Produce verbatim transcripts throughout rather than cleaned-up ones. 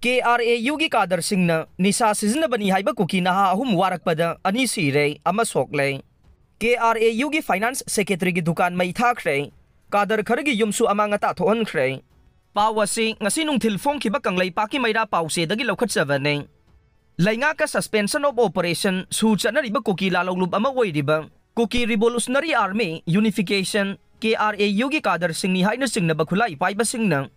K R A ꯌꯨꯒꯤ ꯀꯥꯗꯔꯁꯤꯡꯅ ꯅꯤꯁꯥ ꯁꯤꯖꯤꯟꯅꯕꯅꯤ ꯍꯥꯏꯕ ꯀꯨꯀꯤ ꯅꯍꯥ ꯑꯍꯨꯝ ꯋꯥꯔꯛꯄꯗ ꯑꯅꯤ ꯁꯤꯔꯦ, ꯑꯃ ꯁꯣꯛꯂꯦ꯫ ꯀꯦ ꯑꯥꯔ ꯑꯦ ꯌꯨꯒꯤ ꯐꯥꯏꯅꯥꯟꯁ ꯁꯦꯀ꯭ꯔꯦꯇꯔꯤꯒꯤ ꯗꯨꯀꯥꯟ ꯃꯩ ꯊꯥꯈ꯭ꯔꯦ꯫ ꯀꯥꯗꯔ ꯈꯔꯒꯤ ꯌꯨꯝꯁꯨ ꯑꯃꯥꯡ ꯑꯇꯥ ꯊꯣꯛꯍꯟꯈ꯭ꯔꯦ꯫ ꯄꯥꯎ ꯑꯁꯤ ꯉꯁꯤ ꯅꯨꯡꯊꯤꯜ ꯐꯣꯡꯈꯤꯕ ꯀꯪꯂꯩꯄꯥꯛꯀꯤ ꯃꯩꯔꯥ ꯄꯥꯎꯆꯦꯗꯒꯤ ꯂꯧꯈꯠꯆꯕꯅꯤ꯫ ꯂꯩꯉꯥꯛꯀ suspension of operation ꯁꯨ ꯆꯠꯅꯔꯤꯕ ꯀꯨꯀꯤ ꯂꯥꯂꯧꯂꯨꯞ ꯑꯃ ꯑꯣꯏꯔꯤꯕ Kuki Revolutionary Army Unification, K R A ꯌꯨꯒꯤ ꯀꯥꯗꯔꯁꯤꯡꯅꯤ ꯍꯥꯏꯅ ꯆꯤꯡꯅꯕ ꯈꯨꯠꯂꯥꯏ ꯄꯥꯏꯕꯁꯤꯡꯅ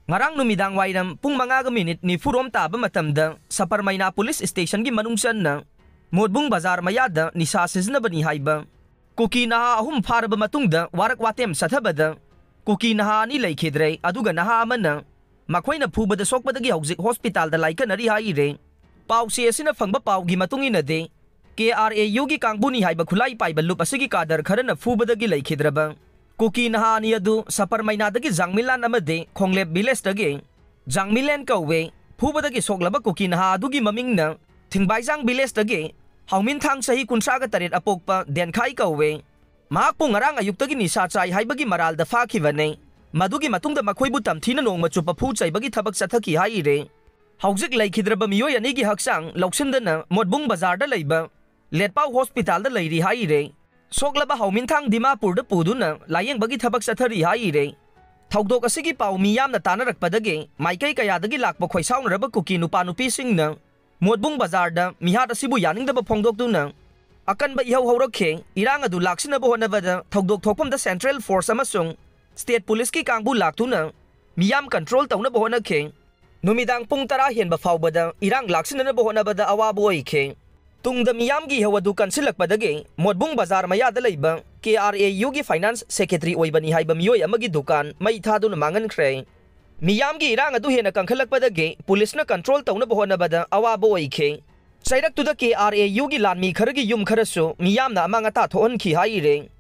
ꯉꯔꯥꯡ ꯅꯨꯃꯤꯗꯥꯡ ꯋꯥꯏꯔꯝ ꯄꯨꯡ ꯃꯉꯥꯒ ꯃꯤꯅꯤꯠ ꯅꯤꯐꯨꯔꯣꯝ ꯇꯥꯕ ꯃꯇꯝꯗ ꯁꯄꯔꯃꯩꯅꯥ ꯄꯨꯂꯤꯁ ꯁ꯭ꯇꯦꯁꯟꯒꯤ ꯃꯅꯨꯡ ꯆꯟꯅ ꯃꯣꯠꯕꯨꯡ ꯕꯖꯥꯔ ꯃꯌꯥꯗ ꯅꯤꯁꯥ ꯁꯤꯖꯤꯟꯅꯕꯅꯤ ꯍꯥꯏꯕ ꯀꯨꯀꯤ ꯅꯍꯥ ꯑꯍꯨꯝ ꯐꯥꯔꯕ ꯃꯇꯨꯡꯗ ꯋꯥꯔꯛ ꯋꯥꯇꯦꯝ ꯆꯠꯊꯕꯗ ꯀꯨꯀꯤ ꯅꯍꯥ ꯑꯅꯤ ꯂꯩꯈꯤꯗ꯭ꯔꯦ, ꯑꯗꯨꯒ ꯅꯍꯥ ꯑꯃꯅ ꯃꯈꯣꯏꯅ ꯐꯨꯕꯗ ꯁꯣꯛꯄꯗꯒꯤ ꯍꯧꯖꯤꯛ ꯍꯣꯁꯄꯤꯇꯥꯜꯗ ꯂꯥꯏꯀꯠꯅꯔꯤ ꯍꯥꯏꯔꯦ꯫ ꯄꯥꯎꯆꯦ ꯑꯁꯤꯅ ꯐꯪꯕ ꯄꯥꯎꯒꯤ ꯃꯇꯨꯡ ꯏꯟꯅꯗꯤ, ꯀꯦ ꯑꯥꯔ ꯑꯦ ꯌꯨꯒꯤ ꯀꯥꯡꯕꯨꯅꯤ ꯍꯥꯏꯕ ꯈꯨꯠꯂꯥꯏ ꯄꯥꯏꯕ ꯂꯨꯞ ꯑꯁꯤꯒꯤ ꯀꯥꯗꯔ ꯈꯔꯅ ꯐꯨꯕꯗꯒꯤ ꯂꯩꯈꯤꯗ꯭ꯔꯕ ꯀꯨꯀꯤ ꯅꯍꯥ ꯑꯅꯤ ꯑꯗꯨ ꯁꯄꯔꯃꯩꯅꯥꯗꯒꯤ ꯖꯥꯡꯃꯤꯂꯥꯟ ꯑꯃꯗꯤ ꯈꯣꯡꯂꯦꯞ ꯚꯤꯂꯦꯖꯇꯒꯤ ꯖꯥꯡꯃꯤꯂꯦꯟ ꯀꯧꯋꯦ꯫ ꯐꯨꯕꯗꯒꯤ ꯁꯣꯛꯂꯕ ꯀꯨꯀꯤ ꯅꯍꯥ ꯑꯗꯨꯒꯤ ꯃꯃꯤꯡꯅ ꯊꯤꯡꯕꯥꯏꯖꯥꯡ ꯚꯤꯂꯦꯖꯇꯒꯤ ꯍꯥꯎꯃꯤꯟꯊꯥꯡ ꯆꯍꯤ ꯀꯨꯟꯊ꯭ꯔꯥꯒ ꯇꯔꯦꯠ ꯑꯄꯣꯛꯄ ꯗꯦꯟꯈꯥꯏ ꯀꯧꯋꯦ꯫ ꯃꯍꯥꯛꯄꯨ ꯉꯔꯥꯡ ꯑꯌꯨꯛꯇꯒꯤ ꯅꯤꯁꯥ ꯆꯥꯏ ꯍꯥꯏꯕꯒꯤ ꯃꯔꯥꯜꯗ ꯐꯥꯈꯤꯕꯅꯤ꯫ ꯃꯗꯨꯒꯤ ꯃꯇꯨꯡꯗ ꯃꯈꯣꯏꯕꯨ ꯇꯝꯊꯤꯅ ꯅꯣꯡꯃ ꯆꯨꯞꯄ ꯐꯨ ꯆꯩꯕꯒꯤ ꯊꯕꯛ ꯆꯠꯊꯈꯤ ꯍꯥꯏꯔꯦ꯫ ꯍꯧꯖꯤꯛ ꯂꯩꯈꯤꯗ꯭ꯔꯕ ꯃꯤꯑꯣꯏ ꯑꯅꯤꯒꯤ ꯍꯛꯆꯥꯡ ꯂꯧꯁꯤꯟꯗꯅ ꯃꯣꯠꯕꯨꯡ ꯕꯖꯥꯔꯗ ꯂꯩꯕ ꯂꯦꯠꯄꯥꯎ ꯍꯣꯁꯄꯤꯇꯥꯜꯗ ꯂꯩꯔꯤ ꯍꯥꯏꯔꯦ꯫ ꯁꯣꯛꯂꯕ ꯍꯥꯎꯃꯤꯟꯊꯥꯡ ꯗꯤꯃꯥꯄꯨꯔꯗ ꯄꯨꯗꯨꯅ ꯂꯥꯌꯦꯡꯕꯒꯤ ꯊꯕꯛ ꯆꯠꯊꯔꯤ ꯍꯥꯏꯔꯦ꯫ ꯊꯧꯗꯣꯛ ꯑꯁꯤꯒꯤ ꯄꯥꯎ ꯃꯤꯌꯥꯝꯅ ꯇꯥꯅꯔꯛꯄꯗꯒꯤ ꯃꯥꯏꯀꯩ ꯀꯌꯥꯗꯒꯤ ꯂꯥꯛꯄ ꯈꯣꯏꯁꯥꯎꯅꯔꯕ ꯀꯨꯀꯤ ꯅꯨꯄꯥ ꯅꯨꯄꯤꯁꯤꯡꯅ ꯃꯣꯠꯕꯨꯡ ꯕꯖꯥꯔꯗ ꯃꯤꯍꯥꯠ ꯑꯁꯤꯕꯨ ꯌꯥꯅꯤꯡꯗꯕ ꯐꯣꯡꯗꯣꯛꯇꯨꯅ ꯑꯀꯟꯕ ꯏꯍꯧ ꯍꯧꯔꯛꯈꯤ꯫ ꯏꯔꯥꯡ ꯑꯗꯨ ꯂꯥꯛꯁꯤꯟꯅꯕ ꯍꯣꯠꯅꯕꯗ ꯊꯧꯗꯣꯛ ꯊꯣꯛꯐꯝꯗ ꯁꯦꯟꯇ꯭ꯔꯦꯜ ꯐꯣꯔꯁ ꯑꯃꯁꯨꯡ ꯁ꯭ꯇꯦꯠ ꯄꯨꯂꯤꯁꯀꯤ ꯀꯥꯡꯕꯨ ꯂꯥꯛꯇꯨꯅ ꯃꯤꯌꯥꯝ ꯀꯟꯇ꯭ꯔꯣꯜ ꯇꯧꯅꯕ ꯍꯣꯠꯅꯈꯤ꯫ ꯅꯨꯃꯤꯗꯥꯡ ꯄꯨꯡ ꯇꯔꯥ ꯍꯦꯟꯕ ꯐꯥꯎꯕꯗ ꯏꯔꯥꯡ ꯂꯥꯛꯁꯤꯟꯅꯅꯕ ꯍꯣꯠꯅꯕꯗ ꯑꯋꯥꯕ ꯑꯣꯏꯈꯤ꯫ ꯇꯨꯡꯗ ꯃꯤꯌꯥꯝꯒꯤ ꯏꯍꯧ ꯑꯗꯨ ꯀꯟꯁꯤꯜꯂꯛꯄꯗꯒꯤ ꯃꯣꯠꯕꯨꯡ ꯕꯖꯥꯔ ꯃꯌꯥꯗ ꯂꯩꯕ ꯀꯦ ꯑꯥꯔ ꯑꯦ ꯌꯨꯒꯤ ꯐꯥꯏꯅꯥꯟꯁ ꯁꯦꯀ꯭ꯔꯦꯇꯔꯤ ꯑꯣꯏꯕꯅꯤ ꯍꯥꯏꯕ ꯃꯤꯑꯣꯏ ꯑꯃꯒꯤ ꯗꯨꯀꯥꯟ ꯃꯩ ꯊꯥꯗꯨꯅ ꯃꯥꯡꯍꯟꯈ꯭ꯔꯦ꯫ ꯃꯤꯌꯥꯝꯒꯤ ꯏꯔꯥꯡ ꯑꯗꯨ ꯍꯦꯟꯅ ꯀꯟꯈꯠꯂꯛꯄꯗꯒꯤ ꯄꯨꯂꯤꯁꯅ ꯀꯟꯇ꯭ꯔꯣꯜ ꯇꯧꯅꯕ ꯍꯣꯠꯅꯕꯗ ꯑꯋꯥꯕ ꯑꯣꯏꯈꯤ꯫ ꯆꯩꯔꯛꯇꯨꯗ ꯀꯦ ꯑꯥꯔ ꯑꯦ ꯌꯨꯒꯤ ꯂꯥꯟꯃꯤ ꯈꯔꯒꯤ ꯌꯨꯝ ꯈꯔꯁꯨ ꯃꯤꯌꯥꯝꯅ ꯑꯃꯥꯡ ꯑꯇꯥ ꯊꯣꯛꯍꯟꯈꯤ ꯍꯥꯏꯔꯦ꯫